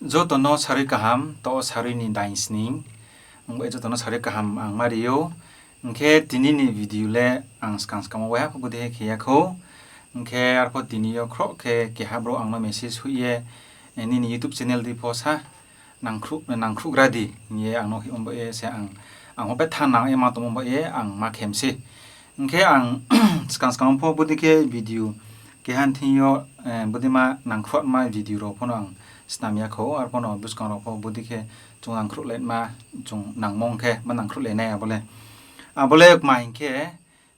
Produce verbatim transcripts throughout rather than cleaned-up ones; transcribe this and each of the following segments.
Joto no sarui kaham, to sarui ni dainsning. Ongba joto no sarui kaham ang ma ri ou. Hing khe tini ni video le ang skang skang wo waiha pho bodei khe khe ya khou. Hing khe arpho tini yo khroh khe keha brouh ang no message hoih ye, eh, nini YouTube channel dei pho sa nangkhruh, nangkhruhgra di hing ye ang no hoih ongba ye se ang, ang pho betha nang ye ma tongmo ba ye ang ma khem se. Hing khe ang skang skang pho bodei khe video keha thing yo, eh, bodei ma nangkhruhma video rao pho no ang snam ya khou, arpho no buskang rao pho bodei khe chung nangkhruhlaima, chung nangmo ong khe ma nangkhruhlai nai abo le. Abo le kma hing khe,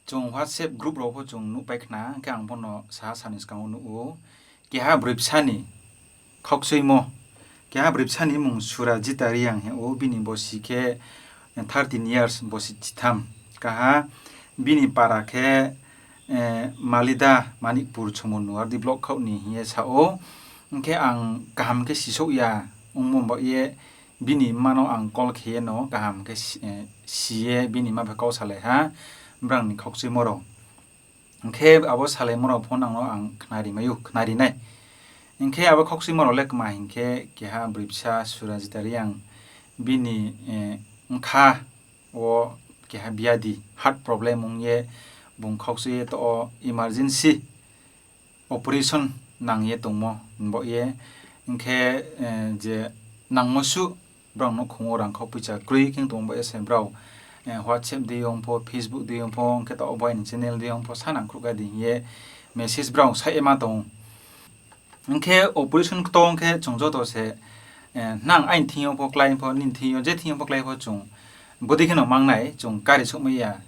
chung WhatsApp group rao pho chung nuhpai khna, hing khe ang pho no saha sal ni skang wo nuh ou. Keha broi bsa ni khaukchuimo, keha broi bsa ni mmung Surajita Reang hing ou, bini bosi khe thirteen years, bosi chitham. Kaha bini para khe, eh, Malida, Manikpur, Chomonu R D block khaoh ni hing ye sa ou. Hing khe ang kaham khe sisouh ya ongmo ba ye bini mma no ang call khe ye no kaham khe si, eh, si ye bini mma bai kau salai ha, brang ni khaukchuimo rao. Hing khe abo salaimo rao pho nang no ang khnari mai ou, khnari nai. Hing khe abo khaukchuimo rao le kma hing khe keha broi bsa Surajita Reang bini, eh, bkha wo keha biadi heart problem ong ye bung khaukchui ye to emergency operation nang ye tongmo baoh ye, hing khe, eh, je nangmo suh brao nouhkhong wo rangkhau poicha kroi khe tongmo baoh ye se brao, eh, WhatsApp dei yo ong pho, Facebook dei yo ong pho, hing khe taoh bo aini channel dei yo ong pho, sa nangkhruh ga di hing ye message brao sa ye ma tong ou. Hing khe operation ktor ong khe chung joto se, eh, nang aini thing yo pho klái pho, nini thing yo, je thing yo pho klái pho chung bodei khe no mang nai, chung kari souhmai ya.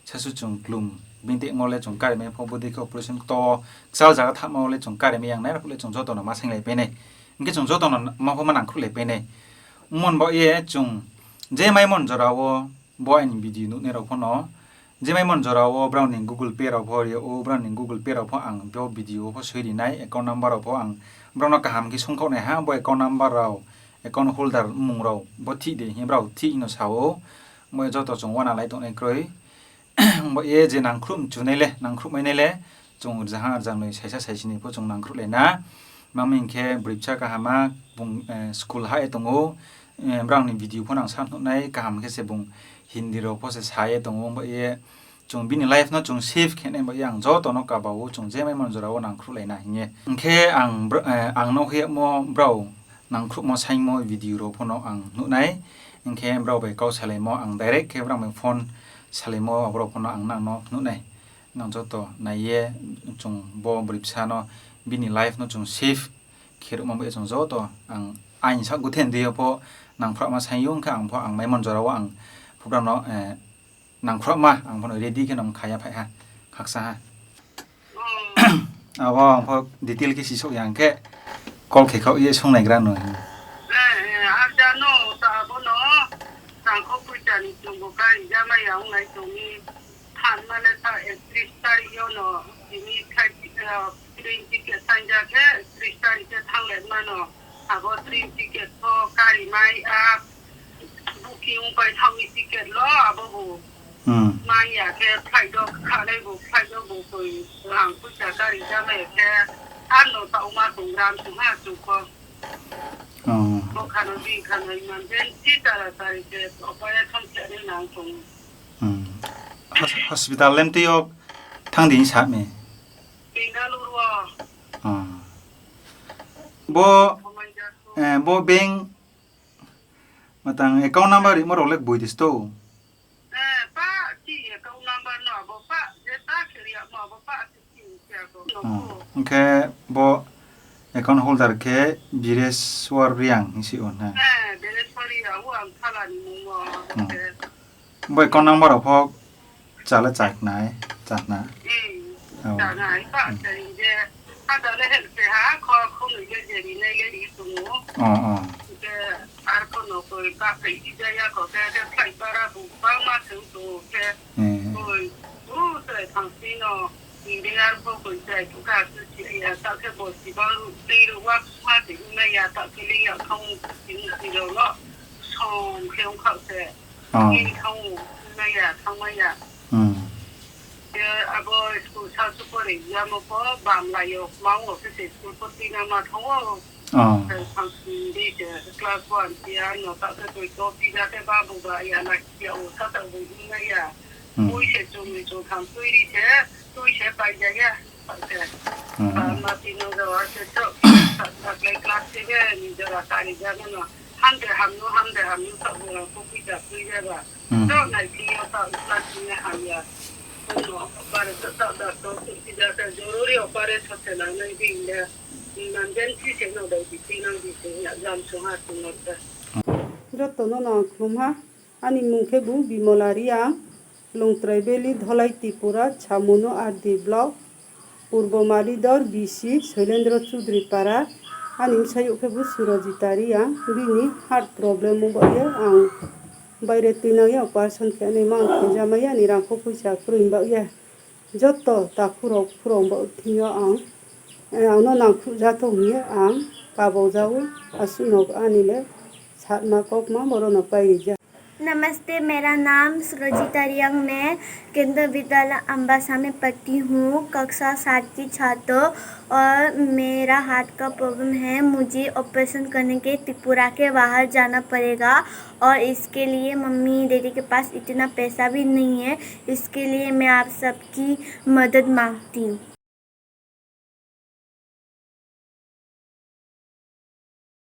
Sasu chung klum, bini tengmo le chung kari mai pho, bodei khe operation ktor, kchal zaga thanngma wo le chung kari mai yang nai, arphuh le chung joto no ma sainglai pai nai. Hing khe chung joto no ma pho ma nangkhruhlai pai nai. Ongmo ni baoh ye chung je maimo ni jora wo, bo aini video nuhnai rao pho no, je maimo ni jora wo brao ni Google Pay rao pho ri ou, brao ni Google Pay rao pho ang bo video wo pho soi ri nai, account number rao pho ang brao no kaham khe sungkhaoh nai ha, bo account number rao, account holder mmung rao bo thih de hing ye brao thih no sa ou, bo joto chung uana lai tongnai kroi. Ongba ye je nangkhruh mchu nai le, nangkhruh mai nai le, chung rzaha rza noi saisa saisi ni pho chung nangkhruhlai na. Mami hing khe broi bsa kaham a bung, eh, school ha ye tong ou, eh, brao ni video pho nang sa nuh nai, kaham khe se bung Hindi rao pho se sa ye tong ou, ongba ye chung bini life no chung save khe nai ba ye ang joto no kaba ou, chung je maimo ni jora wo nangkhruhlai na hing ye. Hing khe ang br-, eh, ang no hoih yagmo brao nangkhruhmo saingmo video rao pho no ang nuh nai. Hing khe brao bai kau salaimo ang direct khe brao bai phone salaimo abo rao pho no ang nang no nuh nai. Nang joto nai ye chung bo broi bsa no bini life no chung save khe ruhmo bai ye chung joto ang aini sak guthe ni dei yo pho nangkhruhma saing ou, hing khe ang pho ang maimo ni jora wo ang pho brao no, eh, nangkhruhma ang pho no ready khe no mkha ya phai ha, khaksa ha. Abo ang pho detail khe sisouh ya hing khe call khe khaoh ye sung naigra no. Eh, eh, arja no ta abo no, rangkhau poicha ni chung bo kari jamai ya ong nai tong mi. Thanngma le ta ektrish tarik yo no, tini thai, eh, train ticket thanng ja khe, ektrish tarik khe thanng le ma no. Abo train ticket pho kari mai, a, booking pai thanng mi ticket lo, abo bo. Hmm. Mai ya khe flight o kha nai bo, flight o bo koi rang poicha kari jamai khe, ano taoh ma tong ram tong ha chung pho. Oh. Bo khano bini khano emergency taratari khe operation khe nai nang tong. Hmm. Hos-, hospital lem tui yo thanng di sa mi? Bengaluru o. Oh. Bo, eh, bo bank matang account number rimo rao le boi de sto? Eh, pa, chi account number no abo pa, je ta khe ri amo abo pa, chi chi si ako. Oh, hing khe bo account holder khe Bireswar Reang hing si ou na? Eh, Bireswar Reang, o ang phala ni mung o, hmm, khe. Bo account number rao pho cha le cha nai, cha na. Hmm, oh, cha nai, pa, hmm, cha ri je. Ada le help se ha, kho, kho noi le je ri nai le ri tong ou. Oh, oh. Khe, ar kho no koi, pa, khe, i ja ya kho, khe, khe, flight bara bu, bangma se tong ou, khe. Hmm. Koi, u, se, thang si no, India ar pho koi, se, tu ka, su, si, ya, ta, khe, bo, si, bang, ru, ti, ru, wa, ma, si, u, na, ya, ta, khe, le, ya, thang, si, si, ro, lo. Som, khe, ong, kha, se. Oh. Ni thang ou, mai ya, thang mai ya. Hmm. Khe abo school sa su pore ya mo pho bam lai yo, mang wo khe se school pho tuinang ma thang ou. Ang, ang sing di se class one tia no ta se toi to pida se ba bu ba ya na kia o sa ta bu hing na ya. Pui se chung ni chung tham tui ri se, tui se pai ja ya. Sa se. Ba ma ti no ja wa se chok. Sa, sa klai class se ge ni jora ta ri ja no no. Ham de ham no, ham de ham no sa bu rang ko pui ja tui ja ba. Chok nai ti yo ta class ni ham ya. Chung no operation sa da to tui ti ja se jorori operation se na nai di le. Manjan si se no dai di ti nang di se ya jam sung ha sung no ta. Joto no nang khum ha. Ani mung khe bu Bimola Reang, Longtrai Valley, Dholai Tripura, Chamuno R D block, Purbo Malidor, B C, Soilendro Chudri Para, ani bsayouh khe bu Surojita Reang, bini heart problem ong baoh ye ang baire tuinang ye operation khe nai mang khe jamai ye ani rang kho poisa kroi baoh ye. Joto takhu rao khurao baoh thing yo ang, eh, ang no nangkhruh ja thou hing ye ang kabau ja ou, asuh no ani le satma kaukma boro no pai ri ja. नमस्ते, मेरा नाम सुरजीता रियांग है। केंद्रीय विद्यालय अम्बासा में पढ़ती हूँ, कक्षा सात की छात्र, और मेरा हार्ट का प्रॉब्लम है। मुझे ऑपरेशन करने के त्रिपुरा के बाहर जाना पड़ेगा और इसके लिए मम्मी डैडी के पास इतना पैसा भी नहीं है। इसके लिए मैं आप सबकी मदद मांगती हूँ।